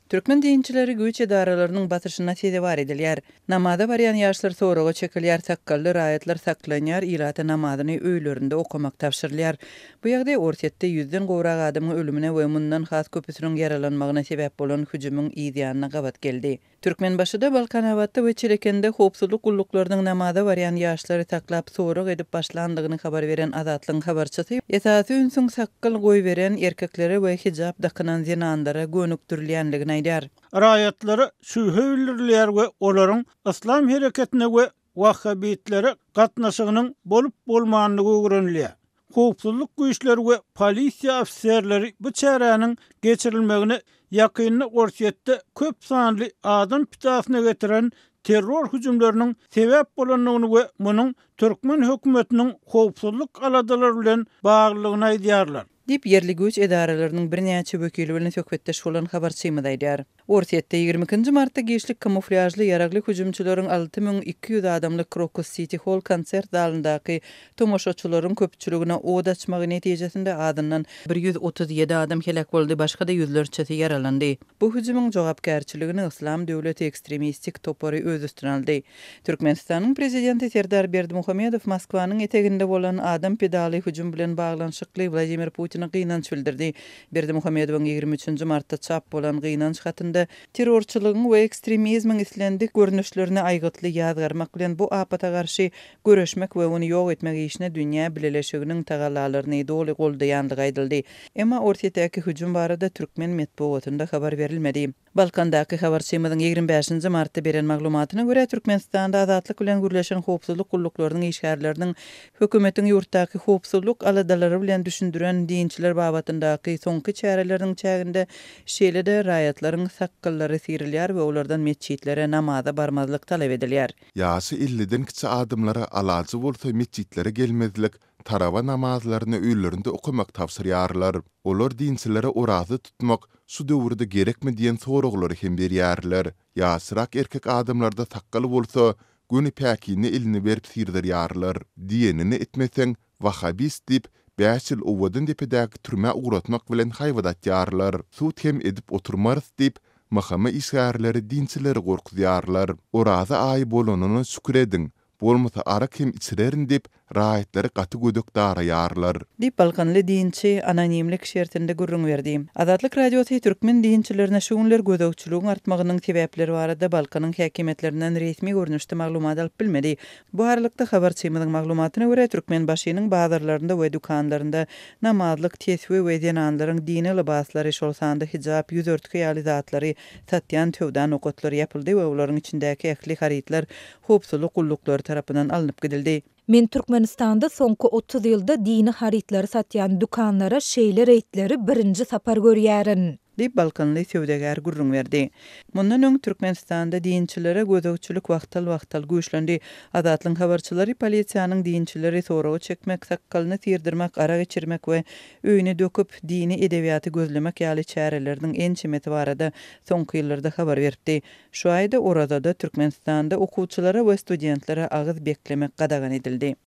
Türkmen dinçileri güýç edaralarynyň basyşyna sezewar edilýär. Namaza barýan ýaşlar soraga çekilýär, sakgally raýatlar saklanýar, ilata namazyny öýlerinde okamak tabşyrylýar. Bu ýagdaý Orsýetde ýüzden gowrak adamyň ölümine we mundan has köpüsiniň ýaralanmagyna sebäp bolan hüjümiň yzýanyna gabat geldi. Türkmenbaşyda, Balkanabatda we Çelekende howpsuzlyk gulluklarynyň namaza barýan ýaşlary saklap, sorag edip başlandygyny habar beren Azatlygyň habarçysy esasy ünsüň sakgal goýberen erkeklere we hijap dakynan zenanlara gönükdirilýändigini aýdýar. Raýatlara şübhe bildirilýär we olaryň Yslam hereketine we wahhabitlere gatnaşygynyň bolup-bolmandygy öwrenilýär. Howpsuzlyk güýçleri we polisiýa ofiserleri bu çäräniň geçirilmegine ýakynda Orsýetde köp sanly adam pidasyna getiren terror hüjümleriniň sebäp bolandygyny we munuň türkmen hökümetiniň howpsuzlyk aladalary bilen baglydygyny aýdýarlar. Diýip, ýerli güýç edaralarynyň birnäçe wekili bilen söhbetdeş bolan habarçymyz aýdýar. Orsýetde 22 nji martda giçlik kamuflýažly ýaragly hüjümçileriň 6200 adamlyk Krokus Siti Holl konsert zalyndaky tomaşaçylaryň köpçüligine od açmagy netijesinde azyndan 137 adam heläk boldy, başga-da ýüzlerçesi ýaralandy. Bu hüjümiň jogapkärçiligini Yslam döwleti ekstremistik topary öz üstüne aldy. Türkmenistanyň prezidenti Serdar Berdimuhamedow Moskwanyň eteginde bolan adam pidaly hüjüm bilen baglanyşykly Wladimir Putine gynanç bildirdi. Berdimuhamedowyň 23 nji martda çap bolan gynanç hatynda terrorçylygyň we ekstremizmiň islendik görnüşlerini aýgytly ýazgarmak bilen bu apata garşy göreşmek we ony ýok etmek işine dünýä bileleşiginiň tagallalaryny doly goldaýandygy aýdyldy. Emma Orsýetdäki hüjüm barada türkmen metbugatynda habar berilmedi. Balkandaky habarçymyzyň 25 nji martda beren maglumatyna görä, Türkmenistanda Azatlyk bilen gürleşen howpsuzlyk gulluklarynyň işgärleriniň hökümetiň ýurtdaky howpsuzlyk aladalary bilen düşündiren dinçiler babatyndaky soňky çäreleriniň çäginde şeýle-de raýatlaryň sakgallary syrylýar we olardan metjitlere namaza barmazlyk talap edilýär. Ýaşy elliden kiçi adamlara alajy bolsa metjitlere gelmezlik, tarawa namazlaryny öýlerinde okamak tabşyrýarlar. Olar dinçilere oraza tutmak şu döwürde gerekmi diýen soraglary hem berýärler. Ýaşrak erkek adamlarda sakgal bolsa, göni päkine elini berip syrdyrýarlar. Diýenini etmeseň, wahhabist diýip, bäş ýyl owadan depedäki türmä ugratmak bilen haýbat atýarlar. Sud hem edip oturmarys diýip, MHM işgärleri dinçileri gorkuzýarlar. Oraza aýy bolanyna şükür ediň, Bolmasa arak hem içirerin diýip, raýatlary gaty gödek daraýarlar. Diýip, balkanly dinçi anonimlik şertinde gürrüň berdi. Azatlyk Radiosy türkmen dinçilerine şu günler gözegçiligiň artmagynyň sebäpleri barada Balkanyň häkimiýetlerinden resmi görnüşde maglumat alyp bilmedi. Bu aralykda, habarçymyzyň maglumatyna görä, Türkmenbaşynyň bazarlarynda we dükanlarynda namazlyk, tesbi we zenanlaryň dini lybaslary, şol sanda hijap, ýüz örtgi ýaly zatlary satýan söwda nokatlary ýapyldy we olaryň içindäki ähli harytlar howpsuzlyk gulluklary tarapyndan alnyp gidildi. Men Türkmenistanda soňky 30 ýylda dini harytlary satýan dükanlara şeýle reýdleri birinji sapar görýärin. Diýip, balkanly söwdagär gürrüň berdi. Mundan öň, Türkmenistanda dinçilere gözegçilik wagtal-wagtal güýçlendi. Azatlygyň habarçylary polisiýanyň dinçileri soraga çekmek, sakgalyny syrdyrmak, arak içirmek we öýüni döküp, dini edebiýaty gözlemek ýaly çäreleriniň ençemesi barada soňky ýyllarda habar beripdi. Şu aýda Orazada Türkmenistanda okuwçylara we studentlere agyz beklemek gadagan edildi.